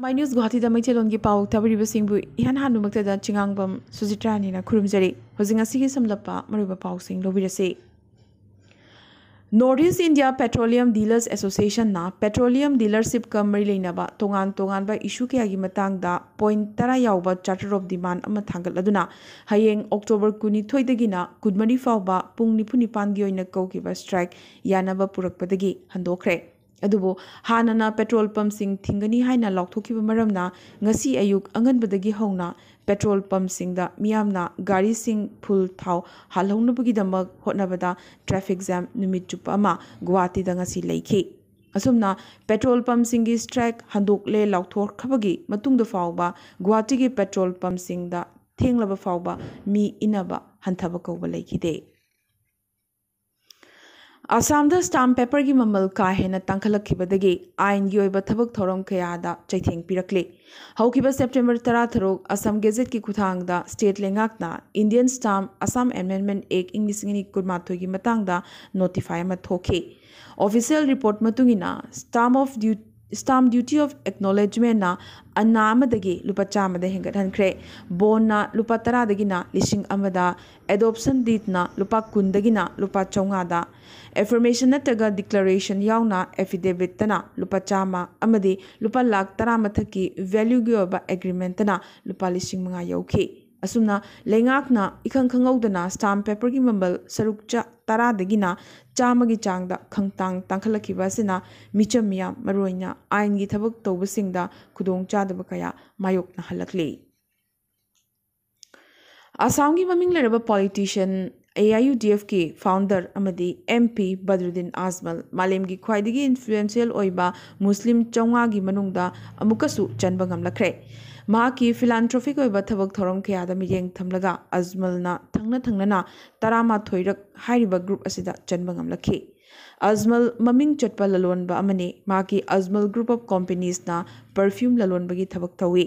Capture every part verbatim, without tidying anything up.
ꯃꯥꯏ news ꯒꯨꯋꯥꯍꯥꯇꯤꯗ ꯃꯩꯇꯩꯂꯣꯟꯒꯤ ꯄꯥꯎ ꯊꯥꯕꯤꯔꯤꯕꯁꯤꯡꯕꯨ ꯏꯍꯥꯟ ꯍꯥꯟꯕꯃꯛꯇꯗ ꯆꯤꯉꯥꯡꯕꯝ ꯁꯨꯖꯤꯇ꯭ꯔꯥꯅꯤꯅ ꯈꯨꯔꯨꯝꯖꯔꯤ꯫ ꯍꯧꯖꯤꯛ ꯉꯁꯤꯒꯤ ꯁꯝꯂꯞꯄ ꯃꯔꯨꯑꯣꯏꯕ ꯄꯥꯎꯁꯤꯡ ꯂꯧꯕꯤꯔꯁꯤ꯫ North East India Petroleum Dealers Associationꯅ petroleum dealershipꯀ ꯃꯔꯤ ꯂꯩꯅꯕ ꯇꯣꯉꯥꯟ ꯇꯣꯉꯥꯟꯕ issue ꯀꯌꯥꯒꯤ ꯃꯇꯥꯡꯗ point ꯇꯔꯥ ꯌꯥꯎꯕ charter of demand ꯑꯃ ꯊꯥꯡꯒꯠꯂꯗꯨꯅ ꯍꯌꯦꯡ October ꯀꯨꯟꯅꯤꯊꯣꯏꯗꯒꯤꯅ ꯀꯨꯟꯃꯔꯤ ꯐꯥꯎꯕ ꯄꯨꯡ ꯅꯤꯐꯨ ꯅꯤꯄꯥꯟꯒꯤ ꯑꯣꯏꯅ ꯀꯧꯈꯤꯕ strike ꯌꯥꯅꯕ ꯄꯨꯔꯛꯄꯗꯒꯤ ꯍꯟꯗꯣꯛꯈ꯭ꯔꯦ꯫ ꯑꯗꯨꯕꯨ ꯍꯥꯟꯅꯅ petrol pumpꯁꯤꯡ ꯊꯤꯡꯒꯅꯤ ꯍꯥꯏꯅ ꯂꯥꯎꯊꯣꯛꯈꯤꯕ ꯃꯔꯝꯅ ꯉꯁꯤ ꯑꯌꯨꯛ ꯑꯉꯟꯕꯗꯒꯤ ꯍꯧꯅ petrol pumpꯁꯤꯡꯗ ꯃꯤꯌꯥꯝꯅ ꯒꯥꯔꯤꯁꯤꯡ full ꯊꯥꯎ ꯍꯥꯜꯍꯧꯅꯕꯒꯤꯗꯃꯛ ꯍꯣꯠꯅꯕꯗ traffic jam ꯅꯨꯃꯤꯠ ꯆꯨꯞꯄ ꯑꯃ ꯒꯨꯋꯥꯍꯥꯇꯤꯗ ꯉꯁꯤ ꯂꯩꯈꯤ꯫ ꯑꯁꯨꯝꯅ petrol pumpꯁꯤꯡꯒꯤ strike ꯍꯟꯗꯣꯛꯂꯦ ꯂꯥꯎꯊꯣꯛꯈ꯭ꯔꯕꯒꯤ ꯃꯇꯨꯡꯗ ꯐꯥꯎꯕ ꯒꯨꯋꯥꯍꯥꯇꯤꯒꯤ petrol pumpꯁꯤꯡꯗ ꯊꯦꯡꯂꯕ ꯐꯥꯎꯕ ꯃꯤ ꯏꯟꯅꯕ ꯍꯟꯊꯕ ꯀꯧꯕ ꯂꯩꯈꯤꯗꯦ꯫ ꯑꯁꯥꯝꯗ stamp paperꯒꯤ ꯃꯃꯜ ꯀꯥ ꯍꯦꯟꯅ ꯇꯥꯡꯈꯠꯂꯛꯈꯤꯕꯗꯒꯤ ꯑꯥꯏꯟꯒꯤ ꯑꯣꯏꯕ ꯊꯕꯛ ꯊꯧꯔꯝ ꯀꯌꯥꯗ ꯆꯩꯊꯦꯡ ꯄꯤꯔꯛꯂꯤ꯫ ꯍꯧꯈꯤꯕ September ꯇꯔꯥꯇꯔꯨꯛ ꯑꯁꯥꯝ Gazetteꯀꯤ ꯈꯨꯠꯊꯥꯡꯗ state ꯂꯩꯉꯥꯛꯅ Indian Stamp Assam Amendment Act ꯏꯪ ꯂꯤꯁꯤꯡ ꯑꯅꯤ ꯀꯨꯟꯃꯥꯊꯣꯏꯒꯤ ꯃꯇꯥꯡꯗ notify ꯑꯃ ꯊꯣꯛꯈꯤ꯫ Official report ꯃꯇꯨꯡ ꯏꯟꯅ stamp of du- stamp duty of acknowledgementꯅ ꯑꯅꯥ ꯑꯃꯗꯒꯤ ꯂꯨꯄꯥ ꯆꯥꯝꯃꯗ ꯍꯦꯟꯒꯠꯍꯟꯈ꯭ꯔꯦ꯫ Bondꯅ ꯂꯨꯄꯥ ꯇꯔꯥꯗꯒꯤꯅ ꯂꯤꯁꯤꯡ ꯑꯃꯗ, adoption deedꯅ ꯂꯨꯄꯥ ꯀꯨꯟꯗꯒꯤꯅ ꯂꯨꯄꯥ ꯆꯥꯝꯃꯉꯥꯗ, affirmation ꯅꯠꯇ꯭ꯔꯒ declaration ꯌꯥꯎꯅ affidavitꯇꯅ ꯂꯨꯄꯥ ꯆꯥꯝꯃ ꯑꯃꯗꯤ ꯂꯨꯄꯥ ꯂꯥꯈ ꯇꯔꯥ ꯃꯊꯛꯀꯤ valueꯒꯤ ꯑꯣꯏꯕ agreementꯇꯅ ꯂꯨꯄꯥ ꯂꯤꯁꯤꯡ ꯃꯉꯥ ꯌꯧꯈꯤ꯫ ꯑꯁꯨꯝꯅ ꯂꯩꯉꯥꯛꯅ ꯏꯈꯪ ꯈꯪꯍꯧꯗꯅ stamp paperꯒꯤ ꯃꯃꯜ ꯁꯔꯨꯛ ꯆ- ꯇꯔꯥꯗꯒꯤꯅ ꯆꯥꯝꯃꯒꯤ ꯆꯥꯡꯗ ꯈꯪꯇꯥꯡ ꯇꯥꯡꯈꯠꯂꯛꯈꯤꯕ ꯑꯁꯤꯅ ꯃꯤꯆꯝ ꯃꯤꯌꯥꯝ, ꯃꯔꯨꯑꯣꯏꯅ ꯑꯥꯏꯟꯒꯤ ꯊꯕꯛ ꯇꯧꯕꯁꯤꯡꯗ ꯈꯨꯗꯣꯡꯆꯥꯗꯕ ꯀꯌꯥ ꯃꯥꯌꯣꯛꯅꯍꯜꯂꯛꯂꯤ꯫ ꯑꯁꯥꯝꯒꯤ ꯃꯃꯤꯡ ꯂꯩꯔꯕ politician, AIUDFꯀꯤ founder ꯑꯃꯗꯤ MP ꯕꯗ꯭ꯔꯨꯗꯤꯟ ꯑꯖꯃꯜ ꯃꯥꯂꯦꯝꯒꯤ ꯈ꯭ꯋꯥꯏꯗꯒꯤ influential ꯑꯣꯏꯕ ꯃꯨꯁꯂꯤꯝ ꯆꯥꯝꯃꯉꯥꯒꯤ ꯃꯅꯨꯡꯗ ꯑꯃꯨꯛꯀꯁꯨ ꯆꯟꯕ ꯉꯝꯂꯛꯈ꯭ꯔꯦ꯫ ꯃꯍꯥꯛꯀꯤ philanthropic ꯑꯣꯏꯕ ꯊꯕꯛ ꯊꯧꯔꯝ ꯀꯌꯥꯗ ꯃꯤꯠꯌꯦꯡ ꯊꯝꯂꯒ ꯑꯖꯃꯜꯅ ꯊꯪꯅ ꯊꯪꯅꯅ ꯇꯔꯥꯃꯥꯊꯣꯏꯔꯛ ꯍꯥꯏꯔꯤꯕ group ꯑꯁꯤꯗ ꯆꯟꯕ ꯉꯝꯂꯛꯈꯤ꯫ ꯑꯖꯃꯜ ꯃꯃꯤꯡ ꯆꯠꯄ ꯂꯂꯣꯟꯕ ꯑꯃꯅꯤ꯫ ꯃꯍꯥꯛꯀꯤ Ajmal Group of Companiesꯅ perfume ꯂꯂꯣꯟꯕꯒꯤ ꯊꯕꯛ ꯇꯧꯏ꯫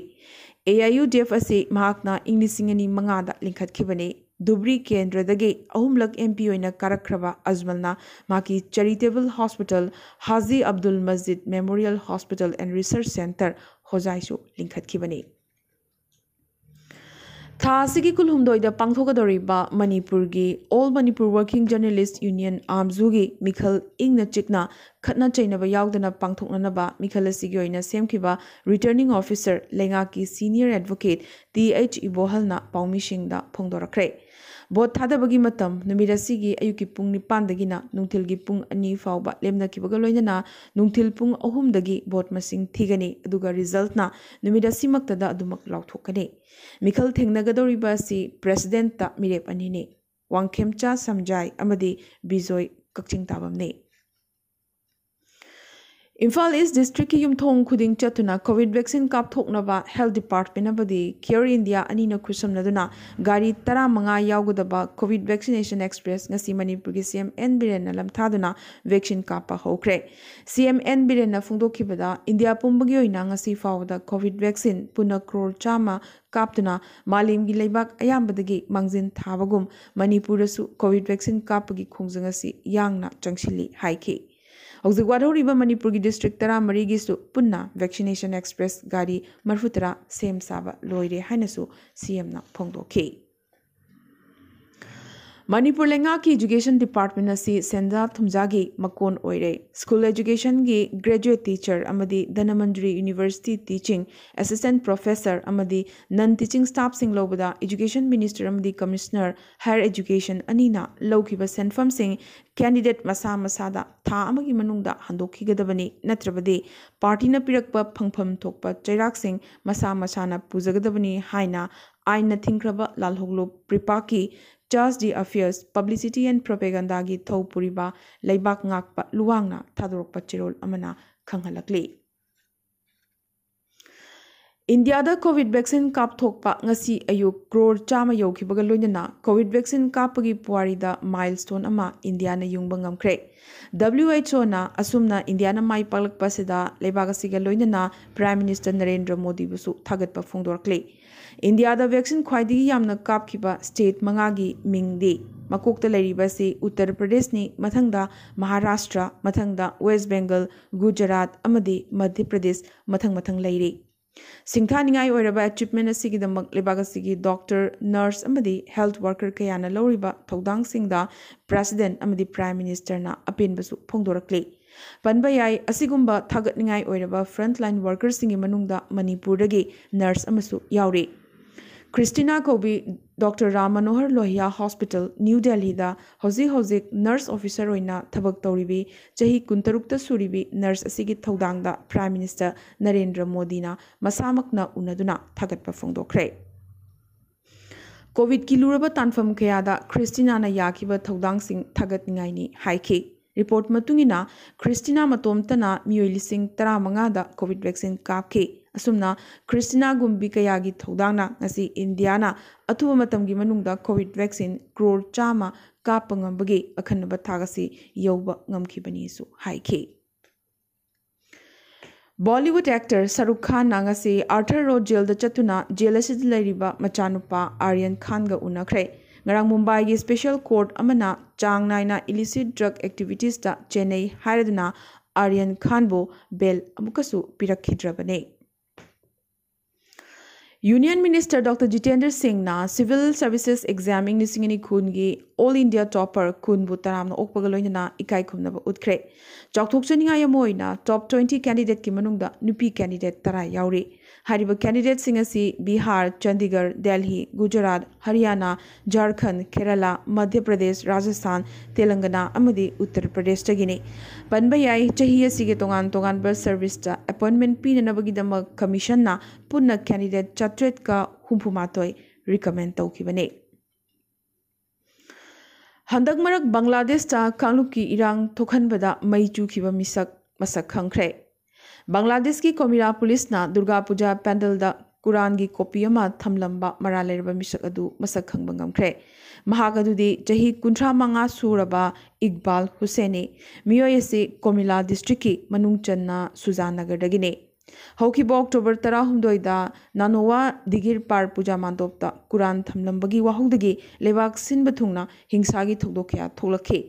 AIUDF ꯑꯁꯤ ꯃꯍꯥꯛꯅ ꯏꯪ ꯂꯤꯁꯤꯡ ꯑꯅꯤ ꯃꯉꯥꯗ ꯂꯤꯡꯈꯠꯈꯤꯕꯅꯤ꯫ ꯙꯨꯕ꯭ꯔꯤ ꯀꯦꯟꯗ꯭ꯔꯗꯒꯤ ꯑꯍꯨꯝꯂꯛ MP ꯑꯣꯏꯅ ꯀꯥꯔꯛꯈ꯭ꯔꯕ ꯑꯖꯃꯜꯅ ꯃꯍꯥꯛꯀꯤ charitable hospital, Haji Abdul Majid Memorial Hospital and Research Centre, ꯈꯣꯖꯥꯏꯁꯨ ꯂꯤꯡꯈꯠꯈꯤꯕꯅꯤ꯫ ꯊꯥ ꯑꯁꯤꯒꯤ ꯀꯨꯟꯍꯨꯝꯗꯣꯏꯗ ꯄꯥꯡꯊꯣꯛꯀꯗꯧꯔꯤꯕ ꯃꯅꯤꯄꯨꯔꯒꯤ All Manipur Working Journalist Union, ꯑꯥꯝꯖꯨꯒꯤ ꯃꯤꯈꯜ ꯏꯪꯅ ꯆꯤꯛꯅ ꯈꯠꯅ ꯆꯩꯅꯕ ꯌꯥꯎꯗꯅ ꯄꯥꯡꯊꯣꯛꯅꯅꯕ ꯃꯤꯈꯜ ꯑꯁꯤꯒꯤ ꯑꯣꯏꯅ ꯁꯦꯝꯈꯤꯕ Returning Officer ꯂꯩꯉꯥꯛꯀꯤ Senior Advocate ꯇꯤ ꯑꯩꯆ ꯏꯕꯣꯍꯜꯅ ꯄꯥꯎꯃꯤꯁꯤꯡꯗ ꯐꯣꯡꯗꯣꯔꯛꯈ꯭ꯔꯦ꯫ ꯚꯣꯠ ꯊꯥꯗꯕꯒꯤ ꯃꯇꯝ ꯅꯨꯃꯤꯠ ꯑꯁꯤꯒꯤ ꯑꯌꯨꯛꯀꯤ ꯄꯨꯡ ꯅꯤꯄꯥꯟꯗꯒꯤꯅ ꯅꯨꯡꯊꯤꯜꯒꯤ ꯄꯨꯡ ꯑꯅꯤ ꯐꯥꯎꯕ ꯂꯦꯞꯅꯈꯤꯕꯒ ꯂꯣꯏꯅꯅ ꯅꯨꯡꯊꯤꯜ ꯄꯨꯡ ꯑꯍꯨꯝꯗꯒꯤ ꯚꯣꯠ ꯃꯁꯤꯡ ꯊꯤꯒꯅꯤ, ꯑꯗꯨꯒ resultꯅ ꯅꯨꯃꯤꯠ ꯑꯁꯤꯃꯛꯇꯗ ꯑꯗꯨꯃꯛ ꯂꯥꯎꯊꯣꯛꯀꯅꯤ꯫ ꯃꯤꯈꯜ ꯊꯦꯡꯅꯒꯗꯧꯔꯤꯕ ꯑꯁꯤ Presidentꯇ ꯃꯤꯔꯦꯞ ꯑꯅꯤꯅꯤ, ꯋꯥꯡꯈꯦꯝꯆꯥ ꯁꯝꯖꯥꯏ ꯑꯃꯗꯤ ꯕꯤꯖꯣꯏ ꯀꯛꯆꯤꯡ ꯇꯥꯕꯝꯅꯤ꯫ ꯏꯝꯐꯥꯜ East Districtꯀꯤ ꯌꯨꯝꯊꯣꯡ ꯈꯨꯗꯤꯡ ꯆꯠꯇꯨꯅ COVID vaccine ꯀꯥꯞꯊꯣꯛꯅꯕ Health Department ꯑꯃꯗꯤ Care India ꯑꯅꯤꯅ ꯈꯨꯠꯁꯝꯅꯗꯨꯅ ꯒꯥꯔꯤ ꯇꯔꯥꯃꯉꯥ ꯌꯥꯎꯒꯗꯕ COVID Vaccination Express ꯉꯁꯤ ꯃꯅꯤꯄꯨꯔꯒꯤ ꯁꯤ ꯑꯦꯝ ꯑꯦꯟ ꯕꯤꯔꯦꯟꯅ ꯂꯝꯊꯥꯗꯨꯅ vaccine ꯀꯥꯞꯄ ꯍꯧꯈ꯭ꯔꯦ꯫ ꯁꯤ ꯑꯦꯝ ꯑꯦꯟ ꯕꯤꯔꯦꯟꯅ ꯐꯣꯡꯗꯣꯛꯈꯤꯕꯗ, ꯏꯟꯗꯤꯌꯥ ꯄꯨꯝꯕꯒꯤ ꯑꯣꯏꯅ ꯉꯁꯤ ꯐꯥꯎꯕꯗ COVID vaccine ꯄꯨꯟꯅ ꯀ꯭ꯔꯣꯔ ꯆꯥꯝꯃ ꯀꯥꯞꯇꯨꯅ ꯃꯥꯂꯦꯝꯒꯤ ꯂꯩꯕꯥꯛ ꯑꯌꯥꯝꯕꯗꯒꯤ ꯃꯥꯡꯖꯤꯟ ꯊꯥꯕꯒꯨꯝ ꯃꯅꯤꯄꯨꯔꯗꯁꯨ COVID vaccine ꯀꯥꯞꯄꯒꯤ ꯈꯣꯡꯖꯪ ꯑꯁꯤ ꯌꯥꯡꯅ ꯆꯪꯁꯤꯜꯂꯤ ꯍꯥꯏꯈꯤ꯫ ꯍꯧꯖꯤꯛ ꯋꯥꯠꯍꯧꯔꯤꯕ ꯃꯅꯤꯄꯨꯔꯒꯤ district ꯇꯔꯥꯃꯔꯤꯒꯤꯁꯨ ꯄꯨꯟꯅ Vaccination Express ꯒꯥꯔꯤ ꯃꯔꯤꯐꯨꯇꯔꯥ ꯁꯦꯝ ꯁꯥꯕ ꯂꯣꯏꯔꯦ ꯍꯥꯏꯅꯁꯨ ꯁꯤ ꯑꯦꯝꯅ ꯐꯣꯡꯗꯣꯛꯈꯤ꯫ ꯃꯅꯤꯄꯨꯔ ꯂꯩꯉꯥꯛꯀꯤ Education Department ꯑꯁꯤ ꯁꯦꯟꯖꯥ ꯊꯨꯝꯖꯥꯒꯤ ꯃꯀꯣꯟ ꯑꯣꯏꯔꯦ꯫ School Educationꯒꯤ graduate teacher ꯑꯃꯗꯤ Dhanamanjuri University teaching assistant professor ꯑꯃꯗꯤ non teaching staffꯁꯤꯡ ꯂꯧꯕꯗ Education Minister ꯑꯃꯗꯤ Commissioner Higher Education ꯑꯅꯤꯅ ꯂꯧꯈꯤꯕ ꯁꯦꯟꯐꯝꯁꯤꯡ candidate ꯃꯁꯥ ꯃꯁꯥꯗ ꯊꯥ ꯑꯃꯒꯤ ꯃꯅꯨꯡꯗ ꯍꯟꯗꯣꯛꯈꯤꯒꯗꯕꯅꯤ, ꯅꯠꯇ꯭ꯔꯕꯗꯤ partyꯅ ꯄꯤꯔꯛꯄ ꯐꯪꯐꯝ ꯊꯣꯛꯄ ꯆꯩꯔꯥꯛꯁꯤꯡ ꯃꯁꯥ ꯃꯁꯥꯅ ꯄꯨꯖꯒꯗꯕꯅꯤ ꯍꯥꯏꯅ ꯑꯥꯏꯟꯅ ꯊꯤꯡꯈ꯭ꯔꯕ ꯂꯥꯜꯍꯧꯂꯨꯞ ꯄ꯭ꯔꯤꯄꯥꯛꯀꯤ Charge d'Affaires, Publicity and Propagandaꯒꯤ ꯊꯧ ꯄꯨꯔꯤꯕ ꯂꯩꯕꯥꯛ ꯉꯥꯛꯄ ꯂꯨꯋꯥꯡꯅ ꯊꯥꯗꯣꯔꯛꯄ ꯆꯦꯔꯣꯜ ꯑꯃꯅ ꯈꯪꯍꯜꯂꯛꯂꯤ꯫ ꯏꯟꯗꯤꯌꯥꯗ COVID vaccine ꯀꯥꯞꯊꯣꯛꯄ ꯉꯁꯤ ꯑꯌꯨꯛ ꯀ꯭ꯔꯣꯔ ꯆꯥꯝꯃ ꯌꯧꯈꯤꯕꯒ ꯂꯣꯏꯅꯅ COVID vaccine ꯀꯥꯞꯄꯒꯤ ꯄꯨꯋꯥꯔꯤꯗ milestone ꯑꯃ ꯏꯟꯗꯤꯌꯥꯅ ꯌꯨꯡꯕ ꯉꯝꯈ꯭ꯔꯦ꯫ WHOꯅ ꯑꯁꯨꯝꯅ ꯏꯟꯗꯤꯌꯥꯅ ꯃꯥꯏ ꯄꯥꯛꯂꯛꯄ ꯑꯁꯤꯗ ꯂꯩꯕꯥꯛ ꯑꯁꯤꯒ ꯂꯣꯏꯅꯅ Prime Minister ꯅꯔꯦꯟꯗ꯭ꯔ ꯃꯣꯗꯤꯕꯨꯁꯨ ꯊꯥꯒꯠꯄ ꯐꯣꯡꯗꯣꯔꯛꯂꯤ꯫ ꯏꯟꯗꯤꯌꯥꯗ vaccine ꯈ꯭ꯋꯥꯏꯗꯒꯤ ꯌꯥꯝꯅ ꯀꯥꯞꯈꯤꯕ state ꯃꯉꯥꯒꯤ ꯃꯤꯡꯗꯤ ꯃꯀꯣꯛꯇ ꯂꯩꯔꯤꯕ ꯑꯁꯤ ꯎꯠꯇꯔ ꯄ꯭ꯔꯗꯦꯁꯅꯤ, ꯃꯊꯪꯗ ꯃꯍꯥꯔꯥꯁꯇ꯭ꯔ, ꯃꯊꯪꯗ ꯋꯦꯁ ꯕꯦꯡꯒꯜ, ꯒꯨꯖꯔꯥꯠ ꯑꯃꯗꯤ ꯃꯙ꯭ꯌ ꯄ꯭ꯔꯗꯦꯁ ꯃꯊꯪ ꯃꯊꯪ ꯂꯩꯔꯤ꯫ ꯁꯤꯡꯊꯥꯅꯤꯡꯉꯥꯏ ꯑꯣꯏꯔꯕ achievement ꯑꯁꯤꯒꯤꯗꯃꯛ ꯂꯩꯕꯥꯛ ꯑꯁꯤꯒꯤ doctor, nurse ꯑꯃꯗꯤ health worker ꯀꯌꯥꯅ ꯂꯧꯔꯤꯕ ꯊꯧꯗꯥꯡꯁꯤꯡꯗ President ꯑꯃꯗꯤ Prime Ministerꯅ ꯑꯄꯦꯟꯕꯁꯨ ꯐꯣꯡꯗꯣꯔꯛꯂꯤ꯫ ꯄꯟꯕ ꯌꯥꯏ, ꯑꯁꯤꯒꯨꯝꯕ ꯊꯥꯒꯠꯅꯤꯡꯉꯥꯏ ꯑꯣꯏꯔꯕ frontline workerꯁꯤꯡꯒꯤ ꯃꯅꯨꯡꯗ ꯃꯅꯤꯄꯨꯔꯗꯒꯤ nurse ꯑꯃꯁꯨ ꯌꯥꯎꯔꯤ꯫ ꯈ꯭ꯔꯤꯁꯇꯤꯅꯥ ꯀꯧꯕꯤ doctor ꯔꯥꯝ ꯃꯅꯣꯍꯔ ꯂꯣꯍꯤꯌꯥ Hospital, New Delhiꯗ ꯍꯧꯖꯤꯛ ꯍꯧꯖꯤꯛ nurse officer ꯑꯣꯏꯅ ꯊꯕꯛ ꯇꯧꯔꯤꯕꯤ, ꯆꯍꯤ ꯀꯨꯟꯇꯔꯨꯛꯇ ꯁꯨꯔꯤꯕꯤ nurse ꯑꯁꯤꯒꯤ ꯊꯧꯗꯥꯡꯗ Prime Minister ꯅꯔꯦꯟꯗ꯭ꯔ ꯃꯣꯗꯤꯅ ꯃꯁꯥꯃꯛꯅ ꯎꯅꯗꯨꯅ ꯊꯥꯒꯠꯄ ꯐꯣꯡꯗꯣꯛꯈ꯭ꯔꯦ꯫ COVIDꯀꯤ ꯂꯨꯔꯕ ꯇꯥꯟꯐꯝ ꯀꯌꯥꯗ ꯈ꯭ꯔꯤꯁꯇꯤꯅꯥꯅ ꯌꯥꯈꯤꯕ ꯊꯧꯗꯥꯡꯁꯤꯡ ꯊꯥꯒꯠꯅꯤꯡꯉꯥꯏꯅꯤ ꯍꯥꯏꯈꯤ꯫ Report ꯃꯇꯨꯡ ꯏꯟꯅ, ꯈ꯭ꯔꯤꯁꯇꯤꯅꯥ ꯃꯇꯣꯝꯇꯅ ꯃꯤꯑꯣꯏ ꯂꯤꯁꯤꯡ ꯇꯔꯥꯃꯉꯥꯗ COVID vaccine ꯀꯥꯞꯈꯤ꯫ ꯑꯁꯨꯝꯅ ꯈ꯭ꯔꯤꯁꯇꯤꯅꯥꯒꯨꯝꯕꯤ ꯀꯌꯥꯒꯤ ꯊꯧꯗꯥꯡꯅ ꯉꯁꯤ ꯏꯟꯗꯤꯌꯥꯅ ꯑꯊꯨꯕ ꯃꯇꯝꯒꯤ ꯃꯅꯨꯡꯗ COVID vaccine ꯀ꯭ꯔꯣꯔ ꯆꯥꯝꯃ ꯀꯥꯞꯄ ꯉꯝꯕꯒꯤ ꯑꯈꯟꯅꯕ ꯊꯥꯛ ꯑꯁꯤ ꯌꯧꯕ ꯉꯝꯈꯤꯕꯅꯤꯁꯨ ꯍꯥꯏꯈꯤ꯫ Bollywood actor ꯁꯔꯨꯈ ꯈꯥꯟꯅ ꯉꯁꯤ ꯑꯥꯔꯊꯔ ꯔꯣꯗ ꯖꯦꯜꯗ ꯆꯠꯇꯨꯅ ꯖꯦꯜ ꯑꯁꯤꯗ ꯂꯩꯔꯤꯕ ꯃꯆꯥꯅꯨꯄꯥ ꯑꯥꯔꯌꯟ ꯈꯥꯟꯒ ꯎꯅꯈ꯭ꯔꯦ꯫ ꯉꯔꯥꯡ ꯃꯨꯝꯕꯥꯏꯒꯤ special court ꯑꯃꯅ ꯆꯥꯡ ꯅꯥꯏꯅ illicit drug activitiesꯇ ꯆꯦꯟꯅꯩ ꯍꯥꯏꯔꯗꯨꯅ ꯑꯥꯔꯌꯟ ꯈꯥꯟꯕꯨ bail ꯑꯃꯨꯛꯀꯁꯨ ꯄꯤꯔꯛꯈꯤꯗ꯭ꯔꯕꯅꯤ꯫ Union Minister Doctor Jitendra Singhꯅ Civil Services Exam ꯏꯪ ꯂꯤꯁꯤꯡ ꯑꯅꯤ ꯀꯨꯟꯒꯤ All India topper ꯀꯨꯟꯕꯨ ꯇꯔꯥꯝꯅ ꯑꯣꯛꯄꯒ ꯂꯣꯏꯅꯅ ꯏꯀꯥꯏ ꯈꯨꯝꯅꯕ ꯎꯠꯈ꯭ꯔꯦ꯫ ꯆꯥꯎꯊꯣꯛꯆꯅꯤꯡꯉꯥꯏ ꯑꯃ ꯑꯣꯏꯅ top twenty candidateꯀꯤ ꯃꯅꯨꯡꯗ ꯅꯨꯄꯤ candidate ꯇꯔꯥ ꯌꯥꯎꯔꯤ꯫ ꯍꯥꯏꯔꯤꯕ candidateꯁꯤꯡ ꯑꯁꯤ ꯕꯤꯍꯥꯔ, ꯆꯟꯗꯤꯒꯔ, ꯗꯦꯜꯍꯤ, ꯒꯨꯖꯔꯥꯠ, ꯍꯔꯤꯌꯥꯅꯥ, ꯖꯥꯔꯈꯟꯗ, ꯀꯦꯔꯂꯥ, ꯃꯙ꯭ꯌ ꯄ꯭ꯔꯗꯦꯁ, ꯔꯥꯖꯁꯊꯥꯟ, ꯇꯦꯂꯪꯒꯅꯥ ꯑꯃꯗꯤ ꯎꯠꯇꯔ ꯄ꯭ꯔꯗꯦꯁꯇꯒꯤꯅꯤ꯫ ꯄꯟꯕ ꯌꯥꯏ, ꯆꯍꯤ ꯑꯁꯤꯒꯤ ꯇꯣꯉꯥꯟ ꯇꯣꯉꯥꯟꯕ serviceꯇ appointment ꯄꯤꯅꯅꯕꯒꯤꯗꯃꯛ commissionꯅ ꯄꯨꯟꯅ candidate ꯆꯥꯇ꯭ꯔꯦꯠꯀ ꯍꯨꯝꯐꯨ ꯃꯥꯊꯣꯏ recommend ꯇꯧꯈꯤꯕꯅꯤ꯫ ꯍꯟꯗꯛ ꯃꯔꯛ ꯕꯪꯒ꯭ꯂꯥꯗꯦꯁꯇ ꯀꯥꯡꯂꯨꯞꯀꯤ ꯏꯔꯥꯡ ꯊꯣꯛꯍꯟꯕꯗ ꯃꯩ ꯆꯨꯈꯤꯕ ꯃꯤꯁꯛ ꯃꯁꯛ ꯈꯪꯈ꯭ꯔꯦ꯫ ꯕꯪꯒ꯭ꯂꯥꯗꯦꯁꯀꯤ ꯀꯣꯃꯤꯂꯥ ꯄꯨꯂꯤꯁꯅ ꯗꯨꯔꯒꯥ ꯄꯨꯖꯥ ꯄꯦꯟꯗꯜꯗ ꯀꯨꯔꯥꯟꯒꯤ copy ꯑꯃ ꯊꯝꯂꯝꯕ ꯃꯔꯥꯜ ꯂꯩꯔꯕ ꯃꯤꯁꯛ ꯑꯗꯨ ꯃꯁꯛ ꯈꯪꯕ ꯉꯝꯈ꯭ꯔꯦ꯫ ꯃꯍꯥꯛ ꯑꯗꯨꯗꯤ ꯆꯍꯤ ꯀꯨꯟꯊ꯭ꯔꯥ ꯃꯉꯥ ꯁꯨꯔꯕ ꯏꯛꯕꯥꯜ ꯍꯨꯁꯦꯟꯅꯤ꯫ ꯃꯤꯑꯣꯏ ꯑꯁꯤ ꯀꯣꯃꯤꯂꯥ districtꯀꯤ ꯃꯅꯨꯡ ꯆꯟꯅ ꯁꯨꯖꯥꯟ ꯅꯒꯔꯗꯒꯤꯅꯤ꯫ ꯍꯧꯈꯤꯕ October ꯇꯔꯥꯍꯨꯝꯗꯣꯏꯗ ꯅꯥꯅꯣꯋꯥ ꯗꯤꯒꯤꯔ ꯄꯥꯔ ꯄꯨꯖꯥ ꯃꯥꯟꯗꯣꯞꯇ ꯀꯨꯔꯥꯟ ꯊꯝꯂꯝꯕꯒꯤ ꯋꯥꯍꯧꯗꯒꯤ ꯂꯩꯕꯥꯛ ꯁꯤꯟꯕ ꯊꯨꯡꯅ ꯍꯤꯡꯁꯥꯒꯤ ꯊꯧꯗꯣꯛ ꯀꯌꯥ ꯊꯣꯛꯂꯛꯈꯤ꯫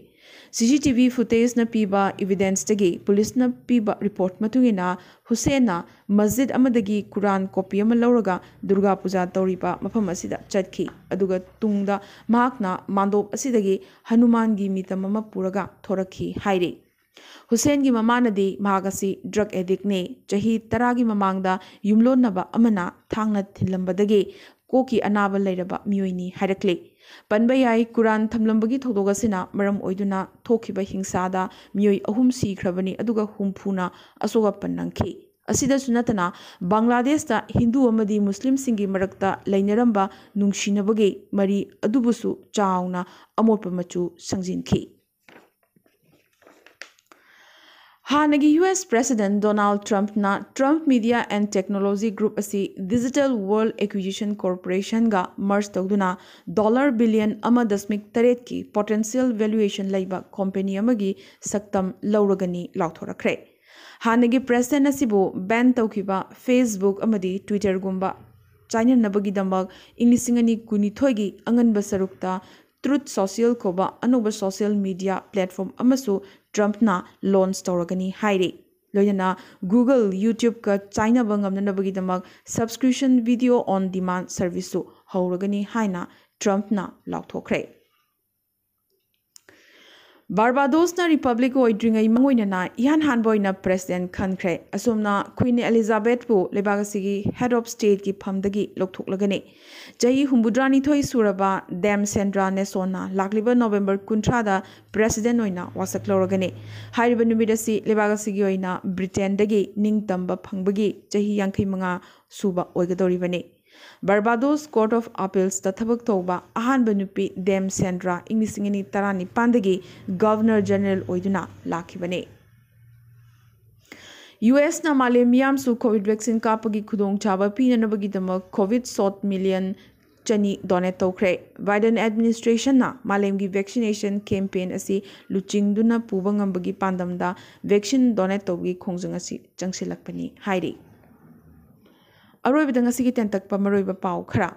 ꯁꯤ ꯁꯤ ꯇꯤ ꯚꯤ ꯐꯨꯇꯦꯖꯅ ꯄꯤꯕ ꯏꯚꯤꯗꯦꯟꯁꯇꯒꯤ ꯄꯨꯂꯤꯁꯅ ꯄꯤꯕ ꯔꯤꯄꯣꯔꯠ ꯃꯇꯨꯡ ꯏꯟꯅ, ꯍꯨꯁꯦꯟꯅ ꯃꯁꯖꯤꯗ ꯑꯃꯗꯒꯤ ꯀꯨꯔꯥꯟ ꯀꯣꯄꯤ ꯑꯃ ꯂꯧꯔꯒ ꯗꯨꯔꯒꯥ ꯄꯨꯖꯥ ꯇꯧꯔꯤꯕ ꯃꯐꯝ ꯑꯁꯤꯗ ꯆꯠꯈꯤ, ꯑꯗꯨꯒ ꯇꯨꯡꯗ ꯃꯍꯥꯛꯅ ꯃꯥꯟꯗꯣꯞ ꯑꯁꯤꯗꯒꯤ ꯍꯅꯨꯃꯥꯟꯒꯤ ꯃꯤꯇꯝ ꯑꯃ ꯄꯨꯔꯒ ꯊꯣꯔꯛꯈꯤ ꯍꯥꯏꯔꯤ꯫ ꯍꯨꯁꯦꯟꯒꯤ ꯃꯃꯥꯅꯗꯤ ꯃꯍꯥꯛ ꯑꯁꯤ ꯗ꯭ꯔꯒ ꯑꯦꯗꯤꯛꯅꯤ, ꯆꯍꯤ ꯇꯔꯥꯒꯤ ꯃꯃꯥꯡꯗ ꯌꯨꯝꯂꯣꯟꯅꯕ ꯑꯃꯅ ꯊꯥꯡꯅ ꯊꯤꯜꯂꯝꯕꯗꯒꯤ ꯀꯣꯛꯀꯤ ꯑꯅꯥꯕ ꯂꯩꯔꯕ ꯃꯤꯑꯣꯏꯅꯤ ꯍꯥꯏꯔꯛꯂꯤ꯫ ꯄꯟꯕ ꯌꯥꯏ, ꯀꯨꯔꯥꯟ ꯊꯝꯂꯝꯕꯒꯤ ꯊꯧꯗꯣꯛ ꯑꯁꯤꯅ ꯃꯔꯝ ꯑꯣꯏꯗꯨꯅ ꯊꯣꯛꯈꯤꯕ ꯍꯤꯡꯁꯥꯗ ꯃꯤꯑꯣꯏ ꯑꯍꯨꯝ ꯁꯤꯈ꯭ꯔꯕꯅꯤ, ꯑꯗꯨꯒ ꯍꯨꯝꯐꯨꯅ ꯑꯁꯣꯛ ꯑꯄꯟ ꯅꯪꯈꯤ꯫ ꯑꯁꯤꯗꯁꯨ ꯅꯠꯇꯅ, ꯕꯪꯒ꯭ꯂꯥꯗꯦꯁꯇ ꯍꯤꯟꯗꯨ ꯑꯃꯗꯤ ꯃꯨꯁꯂꯤꯝꯁꯤꯡꯒꯤ ꯃꯔꯛꯇ ꯂꯩꯅꯔꯝꯕ ꯅꯨꯡꯁꯤꯅꯕꯒꯤ ꯃꯔꯤ ꯑꯗꯨꯕꯨꯁꯨ ꯆꯥꯎꯅ ꯑꯃꯣꯠꯄ ꯃꯆꯨ ꯁꯪꯖꯤꯟꯈꯤ꯫ ꯍꯥꯟꯅꯒꯤ ꯌꯨ ꯑꯦꯁ ꯄ꯭ꯔꯦꯁꯤꯗꯦꯟ ꯗꯣꯅꯥꯜꯗ ꯇ꯭ꯔꯝꯞꯅ Trump Media and Technology Group ꯑꯁꯤ Digital World Acquisition Corporationꯒ ꯃꯔꯖ ꯇꯧꯗꯨꯅ ꯗꯣꯂꯔ ꯕꯤꯂꯤꯌꯟ ꯑꯃ ꯗꯁꯃꯤꯛ ꯇꯔꯦꯠꯀꯤ ꯄꯣꯇꯦꯟꯁꯤꯌꯦꯜ ꯚꯦꯂꯨꯑꯦꯁꯟ ꯂꯩꯕ ꯀꯣꯝꯄꯦꯅꯤ ꯑꯃꯒꯤ ꯁꯛꯇꯝ ꯂꯧꯔꯒꯅꯤ ꯂꯥꯎꯊꯣꯔꯛꯈ꯭ꯔꯦ꯫ ꯍꯥꯟꯅꯒꯤ ꯄ꯭ꯔꯦꯁꯤꯗꯦꯟ ꯑꯁꯤꯕꯨ ꯕꯦꯟ ꯇꯧꯈꯤꯕ Facebook ꯑꯃꯗꯤ Twitterꯒꯨꯝꯕ ꯆꯥꯏꯅꯅꯕꯒꯤꯗꯃꯛ ꯏꯪ ꯂꯤꯁꯤꯡ ꯑꯅꯤ ꯀꯨꯟꯅꯤꯊꯣꯏꯒꯤ ꯑꯉꯟꯕ ꯁꯔꯨꯛꯇ Truth Social ꯀꯧꯕ ꯑꯅꯧꯕ ꯁꯣꯁꯤꯌꯦꯜ ꯃꯤꯗꯤꯌꯥ ꯄ꯭ꯂꯦꯠꯐꯣꯔꯝ ꯑꯃꯁꯨ ꯇ꯭ꯔꯝꯞꯅ ꯂꯣꯟꯆ ꯇꯧꯔꯒꯅꯤ ꯍꯥꯏꯔꯤ꯫ ꯂꯣꯏꯅꯅ Google, YouTubeꯀ ꯆꯥꯏꯅꯕ ꯉꯝꯅꯅꯕꯒꯤꯗꯃꯛ subscription video on demand serviceꯁꯨ ꯍꯧꯔꯒꯅꯤ ꯍꯥꯏꯅ ꯇ꯭ꯔꯝꯞꯅ ꯂꯥꯎꯊꯣꯛꯈ꯭ꯔꯦ꯫ ꯕꯥꯔꯕꯥꯗꯣꯁꯅ ꯔꯤꯄꯕ꯭ꯂꯤꯛ ꯑꯣꯏꯗ꯭ꯔꯤꯉꯩ ꯃꯥꯡꯑꯣꯏꯅꯅ ꯏꯍꯥꯟ ꯍꯥꯟꯕ ꯑꯣꯏꯅ ꯄ꯭ꯔꯦꯁꯤꯗꯦꯟ ꯈꯟꯈ꯭ꯔꯦ꯫ ꯑꯁꯨꯝꯅ ꯀ꯭ꯋꯤꯟ ꯑꯦꯂꯤꯖꯥꯕꯦꯊꯄꯨ ꯂꯩꯕꯥꯛ ꯑꯁꯤꯒꯤ ꯍꯦꯗ ꯑꯣꯐ ꯁ꯭ꯇꯦꯠꯀꯤ ꯐꯝꯗꯒꯤ ꯂꯧꯊꯣꯛꯂꯒꯅꯤ꯫ ꯆꯍꯤ ꯍꯨꯝꯐꯨꯇꯔꯥꯅꯤꯊꯣꯏ ꯁꯨꯔꯕ ꯗꯦꯝ ꯁꯦꯟꯗ꯭ꯔꯥ ꯅꯦꯁꯣꯟꯅ ꯂꯥꯛꯂꯤꯕ ꯅꯣꯕꯦꯝꯕꯔ ꯀꯨꯟꯊ꯭ꯔꯥꯗ ꯄ꯭ꯔꯦꯁꯤꯗꯦꯟ ꯑꯣꯏꯅ ꯋꯥꯁꯛ ꯂꯧꯔꯒꯅꯤ꯫ ꯍꯥꯏꯔꯤꯕ ꯅꯨꯃꯤꯠ ꯑꯁꯤ ꯂꯩꯕꯥꯛ ꯑꯁꯤꯒꯤ ꯑꯣꯏꯅ ꯕ꯭ꯔꯤꯇꯦꯟꯗꯒꯤ ꯅꯤꯡꯇꯝꯕ ꯐꯪꯕꯒꯤ ꯆꯍꯤ ꯌꯥꯡꯈꯩ ꯃꯉꯥ ꯁꯨꯕ ꯑꯣꯏꯒꯗꯧꯔꯤꯕꯅꯤ꯫ ꯕꯥꯔꯕꯥꯗꯣꯁ ꯀꯣꯔꯠ ꯑꯣꯐ ꯑꯄꯤꯜꯁꯇ ꯊꯕꯛ ꯇꯧꯕ ꯑꯍꯥꯟꯕ ꯅꯨꯄꯤ ꯗꯦꯝ ꯁꯦꯟꯗ꯭ꯔꯥ ꯏꯪ ꯂꯤꯁꯤꯡ ꯑꯅꯤ ꯇꯔꯥꯅꯤꯄꯥꯟꯗꯒꯤ ꯒꯚꯔꯅꯔ ꯖꯦꯅꯔꯦꯜ ꯑꯣꯏꯗꯨꯅ ꯂꯥꯛꯈꯤꯕꯅꯤ꯫ ꯌꯨ ꯑꯦꯁꯅ ꯃꯥꯂꯦꯝ ꯃꯤꯌꯥꯝꯁꯨ ꯀꯣꯚꯤꯗ ꯚꯦꯛꯁꯤꯟ ꯀꯥꯞꯄꯒꯤ ꯈꯨꯗꯣꯡꯆꯥꯕ ꯄꯤꯅꯅꯕꯒꯤꯗꯃꯛ ꯀꯣꯚꯤꯗ ꯁꯣꯠ ꯃꯤꯂꯤꯌꯟ ꯆꯅꯤ ꯗꯣꯅꯦꯠ ꯇꯧꯈ꯭ꯔꯦ꯫ ꯕꯥꯏꯗꯦꯟ ꯑꯦꯗꯃꯤꯅꯤꯁꯇ꯭ꯔꯦꯁꯟꯅ ꯃꯥꯂꯦꯝꯒꯤ ꯚꯦꯛꯁꯤꯅꯦꯁꯟ ꯀꯦꯝꯄꯦꯟ ꯑꯁꯤ ꯂꯨꯆꯤꯡꯗꯨꯅ ꯄꯨꯕ ꯉꯝꯕꯒꯤ ꯄꯥꯟꯗꯝꯗ ꯚꯦꯛꯁꯤꯟ ꯗꯣꯅꯦꯠ ꯇꯧꯕꯒꯤ ꯈꯣꯡꯖꯪ ꯑꯁꯤ ꯆꯪꯁꯤꯜꯂꯛꯄꯅꯤ ꯍꯥꯏꯔꯤ꯫ ꯑꯔꯣꯏꯕꯗ ꯉꯁꯤꯒꯤ ꯇꯦꯟꯇꯛꯄ ꯃꯔꯨꯑꯣꯏꯕ ꯄꯥꯎ ꯈꯔ꯫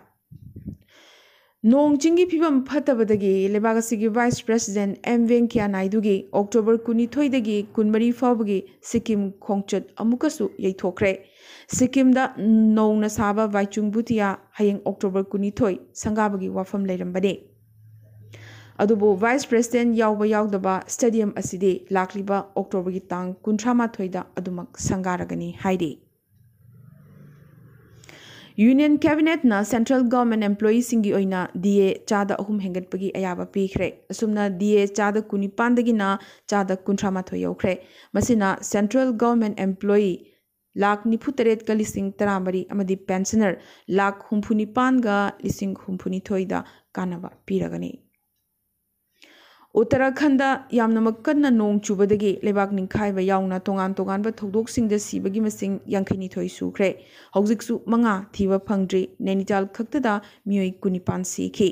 ꯅꯣꯡ ꯆꯤꯡꯒꯤ ꯐꯤꯕꯝ ꯐꯠꯇꯕꯗꯒꯤ ꯂꯩꯕꯥꯛ ꯑꯁꯤꯒꯤ Vice President ꯑꯦꯝ ꯚꯦꯡꯀꯌꯥ ꯅꯥꯏꯗꯨꯒꯤ ꯑꯣꯛꯇꯣꯕꯔ ꯀꯨꯟꯅꯤꯊꯣꯏꯗꯒꯤ ꯀꯨꯟꯃꯔꯤ ꯐꯥꯎꯕꯒꯤ ꯁꯤꯛꯀꯤꯝ ꯈꯣꯡꯆꯠ ꯑꯃꯨꯛꯀꯁꯨ ꯌꯩꯊꯣꯛꯈ꯭ꯔꯦ꯫ ꯁꯤꯛꯀꯤꯝꯗ ꯅꯧꯅ ꯁꯥꯕ ꯚꯥꯏꯆꯨꯡ ꯚꯨꯇꯤꯌꯥ ꯍꯌꯦꯡ ꯑꯣꯛꯇꯣꯕꯔ ꯀꯨꯟꯅꯤꯊꯣꯏ ꯁꯪꯒꯥꯕꯒꯤ ꯋꯥꯐꯝ ꯂꯩꯔꯝꯕꯅꯤ꯫ ꯑꯗꯨꯕꯨ Vice President ꯌꯥꯎꯕ ꯌꯥꯎꯗꯕ stadium ꯑꯁꯤꯗꯤ ꯂꯥꯛꯂꯤꯕ ꯑꯣꯛꯇꯣꯕꯔꯒꯤ ꯇꯥꯡ ꯀꯨꯟꯊ꯭ꯔꯥ ꯃꯥꯊꯣꯏꯗ ꯑꯗꯨꯃꯛ ꯁꯪꯒꯥꯔꯒꯅꯤ ꯍꯥꯏꯔꯤ꯫ Union Cabinetꯅ Central Government Employeeꯁꯤꯡꯒꯤ ꯑꯣꯏꯅ ꯗꯤ ꯑꯦ ꯆꯥꯗ ꯑꯍꯨꯝ ꯍꯦꯟꯒꯠꯄꯒꯤ ꯑꯌꯥꯕ ꯄꯤꯈ꯭ꯔꯦ꯫ ꯑꯁꯨꯝꯅ ꯗꯤ ꯑꯦ ꯆꯥꯗ ꯀꯨꯟꯅꯤꯄꯥꯟꯗꯒꯤꯅ ꯆꯥꯗ ꯀꯨꯟꯊ꯭ꯔꯥ ꯃꯥꯊꯣꯏ ꯌꯧꯈ꯭ꯔꯦ꯫ ꯃꯁꯤꯅ Central Government Employee ꯂꯥꯈ ꯅꯤꯐꯨ ꯇꯔꯦꯠꯀ ꯂꯤꯁꯤꯡ ꯇꯔꯥꯃꯔꯤ ꯑꯃꯗꯤ Pensioner ꯂꯥꯈ ꯍꯨꯝꯐꯨ ꯅꯤꯄꯥꯟꯒ ꯂꯤꯁꯤꯡ ꯍꯨꯝꯐꯨ ꯅꯤꯊꯣꯏꯗ ꯀꯥꯟꯅꯕ ꯄꯤꯔꯒꯅꯤ꯫ ꯎꯠꯇꯔꯥꯈꯟꯗ ꯌꯥꯝꯅꯃꯛ ꯀꯟꯅ ꯅꯣꯡ ꯆꯨꯕꯗꯒꯤ ꯂꯩꯕꯥꯛ ꯅꯤꯡꯈꯥꯏꯕ ꯌꯥꯎꯅ ꯇꯣꯉꯥꯟ ꯇꯣꯉꯥꯟꯕ ꯊꯧꯗꯣꯛꯁꯤꯡꯗ ꯁꯤꯕꯒꯤ ꯃꯁꯤꯡ ꯌꯥꯡꯈꯩ ꯅꯤꯊꯣꯏ ꯁꯨꯈ꯭ꯔꯦ꯫ ꯍꯧꯖꯤꯛꯁꯨ ꯃꯉꯥ ꯊꯤꯕ ꯐꯪꯗ꯭ꯔꯤ꯫ ꯅꯩꯅꯤꯇꯥꯜ ꯈꯛꯇꯗ ꯃꯤꯑꯣꯏ ꯀꯨꯟꯅꯤꯄꯥꯟ ꯁꯤꯈꯤ꯫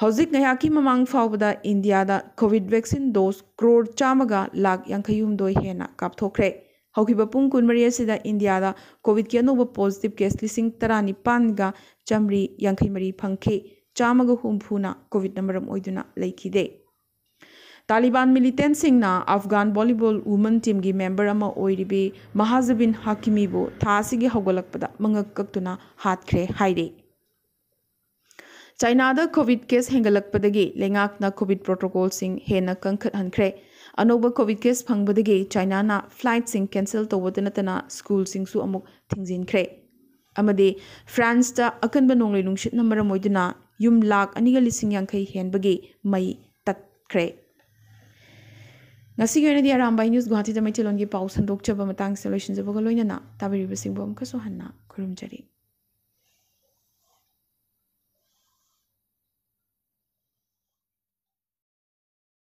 ꯍꯧꯖꯤꯛ ꯉꯥꯏꯍꯥꯛꯀꯤ ꯃꯃꯥꯡ ꯐꯥꯎꯕꯗ ꯏꯟꯗꯤꯌꯥꯗ COVID vaccine dose ꯀ꯭ꯔꯣꯔ ꯆꯥꯝꯃꯒ ꯂꯥꯈ ꯌꯥꯡꯈꯩ ꯍꯨꯝꯗꯣꯏ ꯍꯦꯟꯅ ꯀꯥꯞꯊꯣꯛꯈ꯭ꯔꯦ꯫ ꯍꯧꯈꯤꯕ ꯄꯨꯡ ꯀꯨꯟꯃꯔꯤ ꯑꯁꯤꯗ ꯏꯟꯗꯤꯌꯥꯗ COVIDꯀꯤ ꯑꯅꯧꯕ positive case ꯂꯤꯁꯤꯡ ꯇꯔꯥꯅꯤꯄꯥꯟꯒ ꯆꯥꯃꯔꯤ ꯌꯥꯡꯈꯩ ꯃꯔꯤ ꯐꯪꯈꯤ꯫ ꯆꯥꯝꯃꯒ ꯍꯨꯝꯐꯨꯅ COVIDꯅ ꯃꯔꯝ ꯑꯣꯏꯗꯨꯅ ꯂꯩꯈꯤꯗꯦ꯫ ꯇꯥꯂꯤꯕꯥꯟ militantꯁꯤꯡꯅ ꯑꯐꯒꯥꯟ volleyball women teamꯒꯤ member ꯑꯃ ꯑꯣꯏꯔꯤꯕꯤ ꯃꯍꯥꯖꯕꯤꯟ ꯍꯥꯀꯤꯃꯤꯕꯨ ꯊꯥ ꯑꯁꯤꯒꯤ ꯍꯧꯒꯠꯂꯛꯄꯗ ꯃꯉꯛ ꯀꯛꯇꯨꯅ ꯍꯥꯠꯈ꯭ꯔꯦ ꯍꯥꯏꯔꯤ꯫ ꯆꯥꯏꯅꯥꯗ COVID case ꯍꯦꯟꯒꯠꯂꯛꯄꯗꯒꯤ ꯂꯩꯉꯥꯛꯅ COVID protocolꯁꯤꯡ ꯍꯦꯟꯅ ꯀꯟꯈꯠꯍꯟꯈ꯭ꯔꯦ꯫ ꯑꯅꯧꯕ COVID case ꯐꯪꯕꯗꯒꯤ ꯆꯥꯏꯅꯥꯅ flightꯁꯤꯡ cancel ꯇꯧꯕꯇ ꯅꯠꯇꯅ schoolꯁꯤꯡꯁꯨ ꯑꯃꯨꯛ ꯊꯤꯡꯖꯤꯟꯈ꯭ꯔꯦ꯫ ꯑꯃꯗꯤ Franceꯇ ꯑꯀꯟꯕ ꯅꯣꯡꯂꯩ ꯅꯨꯡꯁꯤꯠꯅ ꯃꯔꯝ ꯑꯣꯏꯗꯨꯅ ꯌꯨꯝ ꯂꯥꯈ ꯑꯅꯤꯒ ꯂꯤꯁꯤꯡ ꯌꯥꯡꯈꯩ ꯍꯦꯟꯕꯒꯤ ꯃꯩ ꯇꯠꯈ꯭ꯔꯦ꯫ ꯉꯁꯤꯒꯤ ꯑꯣꯏꯅꯗꯤ ꯑꯔꯥꯝꯕꯥꯏ News ꯒꯨꯋꯥꯍꯥꯇꯤꯗ ꯃꯩꯇꯩꯂꯣꯟꯒꯤ ꯄꯥꯎ ꯁꯟꯗꯣꯛꯆꯕ ꯃꯇꯥꯡꯁꯤꯗ ꯂꯣꯏꯁꯤꯟꯖꯕꯒ ꯂꯣꯏꯅꯅ ꯇꯥꯕꯤꯔꯤꯕꯁꯤꯡꯕꯨ ꯑꯃꯨꯛꯀꯁꯨ ꯍꯟꯅ ꯈꯨꯔꯨꯝꯖꯔꯤ꯫